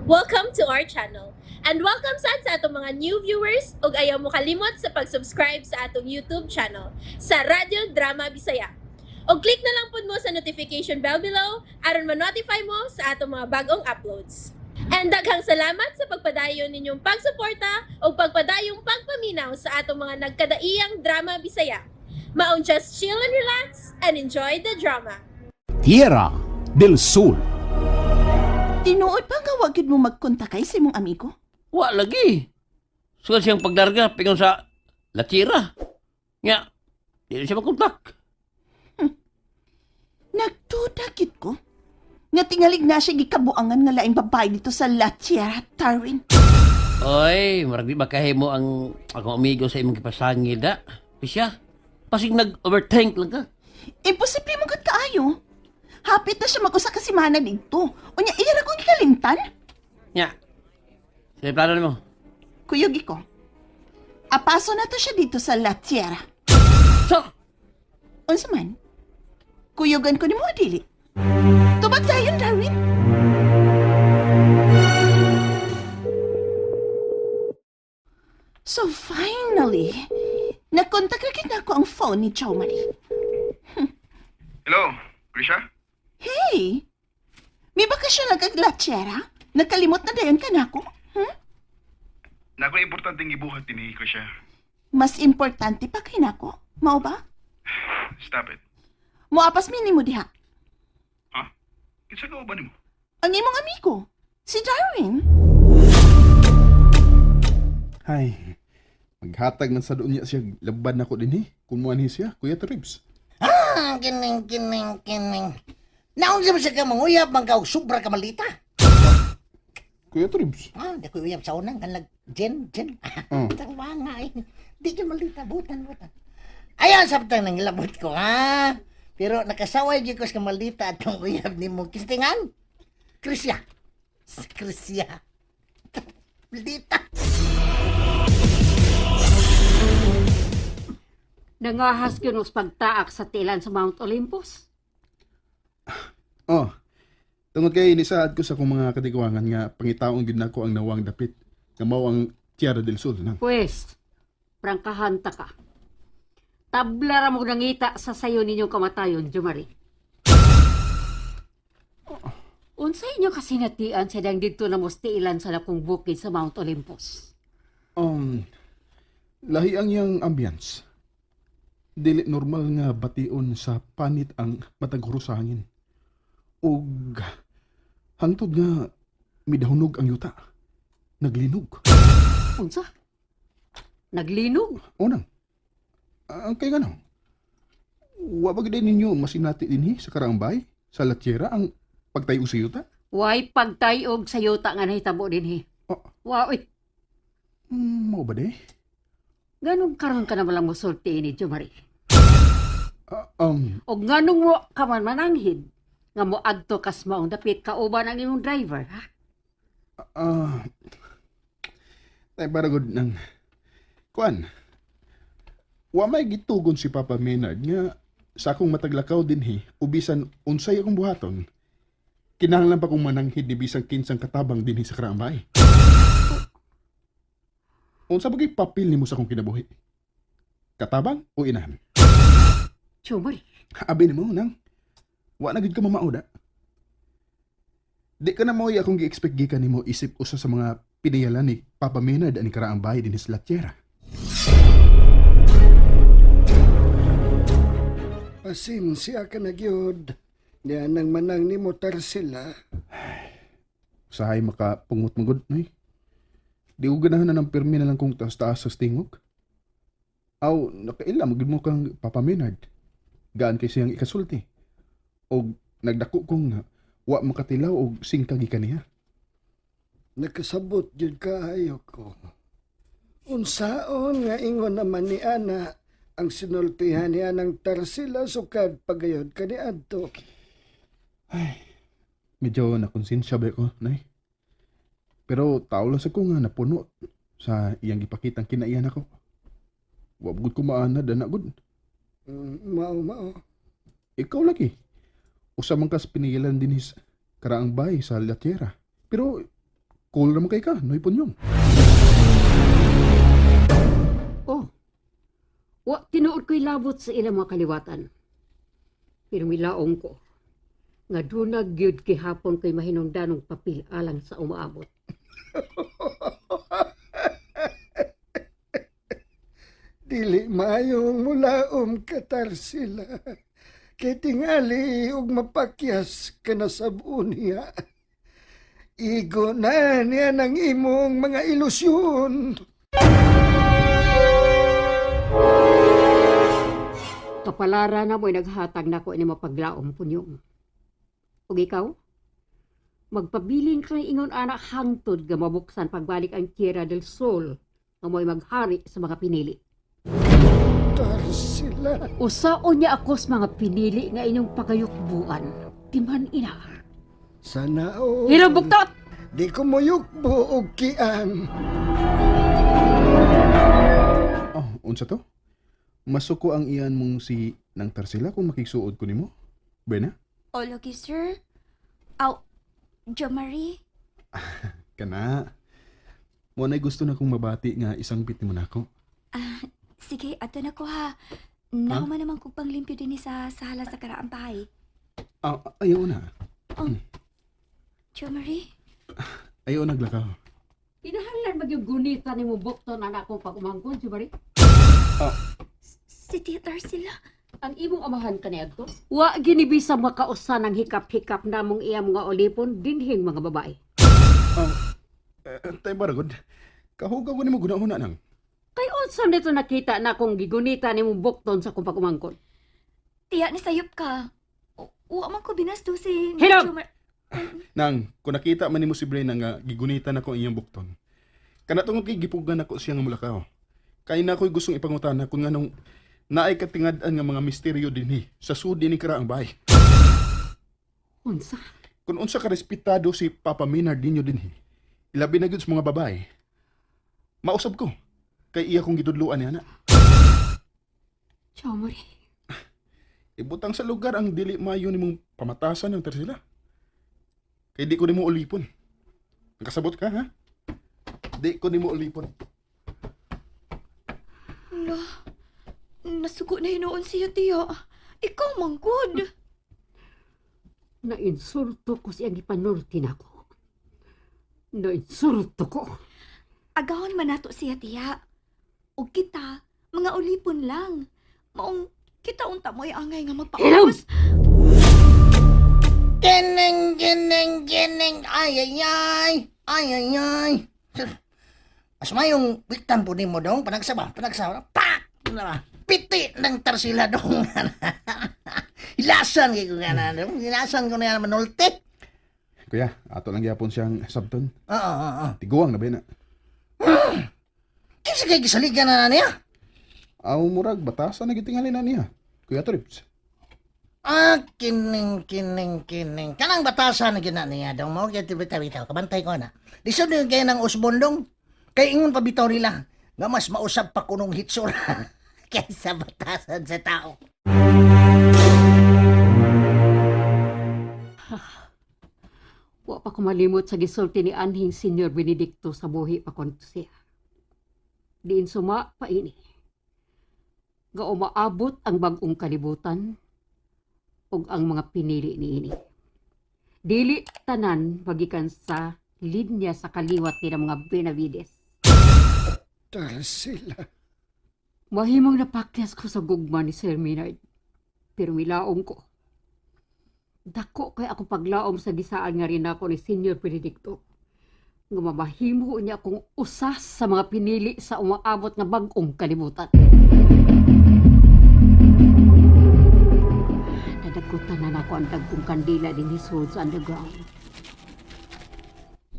Welcome to our channel. And welcome sad sa atong mga new viewers ug ayaw mo kalimot sa pag-subscribe sa atong YouTube channel sa Radyo Drama Bisaya. Og click na lang pud mo sa notification bell below aron ma-notify mo sa atong mga bagong uploads. And daghang salamat sa pagpadayon ninyong pagsuporta ug pagpadayong pagpaminaw sa atong mga nagkadaiyang drama Bisaya. Maong just chill and relax and enjoy the drama. Tierra del Sol. Tinuod pa nga wag gyud mo magkontakay sa imong amigo? Wa lagi. Sugad siyang pagdarga pingon sa latira. Nga, di na siya makontak. Nagduda gid ko. Nga tingalig na siya gikabuangan nga laing babae dito sa La Tierra, Tarwin. Oy, murag di makahimo ang akong amigo sa imong gipasangil da. Siya, pasig nag-overthink lang ka. Imposible mo gud kaayo. Hapit na siya mag-usa ka semana dito. Unya iya ra kong gikalimtan. Nga, sige plano nimo. Kuyog ko. Apaso na to siya dito sa La Tierra. So, Unsa man? Kuyugan ko nimo o dili? Tubag tayo, Darwin. So finally, nakontak ra gid nako ang phone ni Joe Marie. Hello, Grisha? Hey! May bakasyon lang kag La Tierra? Nakalimot na dayon ka nako? Hmm? Nako importanteng gibuhat dinhi, Grisha. Mas importante pa kay nako. Mao ba? Stop it. Moapas mi nimo diha. Ha? Kinsa ka ba nimo? Ang imong amigo, si Darwin. Ay, maghatag man sa doon niya siya. Laban na ko din eh. Kung muanhi siya, Kuya Tribs. Ah, kining, kining, kining. Naunsa ba siya ka manguyab, man ka og sobra ka malita? Kuya Tribs. Ah, di ko uyab sa unang, kanlag, jen, jen. Oh. Tama nga eh. Di ka malita, butan, butan. Ayan, sabtang nang ilabot ko, ha? Pero nakasaway gyud ko sa malita atong uyab nimo. Kistingan? Krisya. Si Krisya. Maldita. Nangahas gyud og pagtaak sa tilan sa Mount Olympus. Oh, tungod kay nisaad ko sa akong mga katigwangan nga pangitaon gid nako ang nawang dapit. Nga mao ang Tierra del Sol nang. Pwes, prangkahan ta ka. Tabla ra mo nangita sa sayo ninyong kamatayon, Jumari. Unsa inyo kasinatian sa dang didto na mustiilan sa dakong bukid sa Mount Olympus? Lahi ang iyang ambience. Dili normal nga bation sa panit ang matag sa hangin. Og hangtod nga midahunog ang yuta. Naglinog. Unsa? Naglinog? Unang, ang kay gano? Wa ba gid ninyo masinati dinhi sa Karambay, sa La Tierra ang pagtayo sa yuta? Way pagtayog sa yuta nga nahitabo dinhi. Oh. Wa oy, Mao ba de? ganong karon ka na malang mosulti ni Jumari. Ah, Og nganong mo ka man mananghid nga moadto kas maong dapit kauban ang imong driver, ha? ah, tay para gud nang kuan. Wa may gitugon si Papa Maynard nga sa akong mataglakaw dinhi o bisan unsay akong buhaton. Kinahanglan pa kong mananghid ni bisan kinsang katabang dinhi sa Karambay. Unsa ba kay papel nimo sa akong kinabuhi? Katabang o inahan? Jumari. Abi nimo nang wa na gid ka mamauda. Di ka na mo'y akong gi-expect gikan nimo isip usa sa mga pinayalan ni Papa Maynard ani karaang bahay dinhi sa La Tierra. Pasensya ka na gyud. Niya nang manang ni mo Tarsila. Usahay makapungot mo gud noy. Di ko ganahan na ng pirmi na lang kong taas-taas sa tingog. Aw, nakaila mo gud mo kang Papa Maynard. Gaan kay siyang ikasulti. Og nagdako kong wa makatilaw og singka gikan niya. Nakasabot gyud kaayo ko. Unsaon nga ingon naman ni Ana ang sinultihan niya ng Tarsila sukad pagayod kaniadto. Medyo nakonsensya ba ko, nay? Pero tao lang sa ko nga napuno sa iyang gipakitang kinaiyan ako. Wa gud ko maanad ana gud. Mao mao. Ikaw lagi. Usa man kas pinigilan din his karaang bay sa La Tierra. Pero Cool ra man kay ka, Noy Punyong. Oh. Wa tinuod ko'y labot sa ilang mga kaliwatan. Pero milaong ko nga dunag gyud gihapon ko'y mahinungdanong papel alang sa umaabot. Dili maayong mulaom ka, Tarsila. Kay tingali og mapakyas ka na sabon niya. Igo na niya ng imong mga ilusyon. Kapalara na mo'y naghatag nako ini mapaglaom, Punyong. Ug ikaw? Magpabilin ka ng ingon anak hangtod nga mabuksan pagbalik ang Tierra del Sol nga mo'y maghari sa mga pinili. Tarsila. Usaon niya ako sa mga pinili nga inyong pagayukbuan. Timan ina. Sana o. Hirong buktot! Di ko moyukbo og kian. Oh, unsa to? Masuko ang iyan mong si nang Tarsila kung makigsuod ko nimo. Buena? O, lagi, sir. Aw, Jo Marie. Kana. Mo na'y gusto na kong mabati nga isang bit nimo nako. Ah, sige, ato na ko ha. Nahuman naman kog panglimpyo din sa sala sa karaang bahay. Ah, ayaw na. Jo Marie, Ayaw naglakaw. Kinahanglan magyug gunita nimo bukton anak ko pag umangkon, si Marie. si Tia Tarsila. Ang imong amahan kaniadto. Wa ginibisa makausa ng hikap-hikap namong iya mga olipon dinhing mga babae. Eh, tay baragod. Kahugaw ko nimo gunahuna nang. Kay unsa nito nakita na kung gigunita nimo bukton sa akong pag-umangkon? Tiya, nisayop ka. Wa man ko binasto si Hiram! Jo Mar- Nang, kung nakita man nimo si Brena nga gigunita nako ang iyang bukton. Kana tungod kay gipugan nako siya nga mulakaw. Kay na ako'y gustong ipangutana kung nganong naay katingad-an nga mga misteryo dinhi sa sudi ni karaang bahay. Unsa? Kung unsa ka respetado si Papa Maynard ninyo dinhi, ilabi na gyud sa mga babae. Mausab ko kay iya kong gitudloan niya na. Ciao, Marie. Ibutang sa lugar ang dili maayo nimong pamatasan ng Tarsila. Kay di ko nimo ulipon. Nakasabot ka ha? Di ko nimo ulipon. Lo, nasuko na hinuon siya, Tiya. Ikaw man good. Nainsulto ko siyang gipanulti nako. Nainsulto ko. Agahon man nato siya, Tiya. O kita, mga ulipon lang. Maong kita unta mo'y angay nga Hiram! magpaubos. Kining, kining, kining, ay, ay, ay, ay, ay, ay. Sir, Mas mayong wiktan po nimo dong, panagsaba, panagsaba, pak! Ano ba? Piti ng tarsila dong. Hilasan kay ko nga na, dong. Hilasan ko na yan manulti. Kuya, ato lang gyapon siyang sabton. Oo, oo, oo. Tiguang na ba na? Kinsa kay gisaligan na na niya? Aw murag batasan na gitingali na niya. Kuya Trips. Ah, kining, kining, kining. Kanang batasan na gina niya dong. Mao kaya bitaw bitaw. Kabantay ko na. Lisod yung kaya ng usbon dong. Kay ingon pa bitaw nila. Nga mas mausap pa kunong hitsura kaysa batasan sa tao. Wa pa ko malimot sa gisulti ni anhing Senyor Benedicto sa buhi pa konto siya. Diin suma pa ini. Nga umaabot ang bag-ong kalibutan ug ang mga pinili niini. Dili tanan magikan sa linya sa kaliwat nila mga Benavides. Tarsila. Mahimong napakyas ko sa gugma ni Sir Maynard. Pero milaom ko. Dako kay ako paglaom sa gisaan nga rin ako ni Senior Benedicto. Nga mamahimo niya akong usas sa mga pinili sa umaabot nga bag-ong kalibutan. Nadagkutan na nako ang dagkong kandila din sulod sa underground.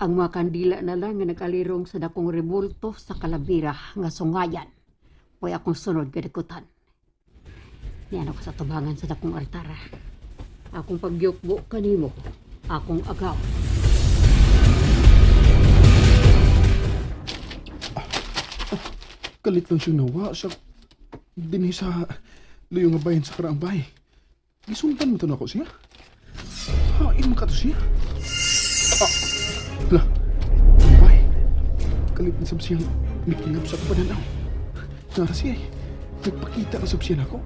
Ang mga kandila na lang nga nag-alirong sa dakong rebulto sa kalabira nga sungayan. Way akong sunod kadakutan. Niyan ako sa tubangan sa dakong altara. Akong pagyukbo kanimo, akong agaw. Kalit lang siyang nawa sa dinhi sa luyo nga bayan sa karaang bahay. Gisundan mo to nako siya. Hain man ka to siya. Ah, la. Kalit na sab siyang mikilab sa akong pananaw. Nara siya eh. Nagpakita na sab siya nako.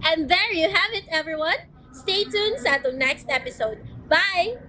And there you have it, everyone. Stay tuned sa atong next episode. Bye!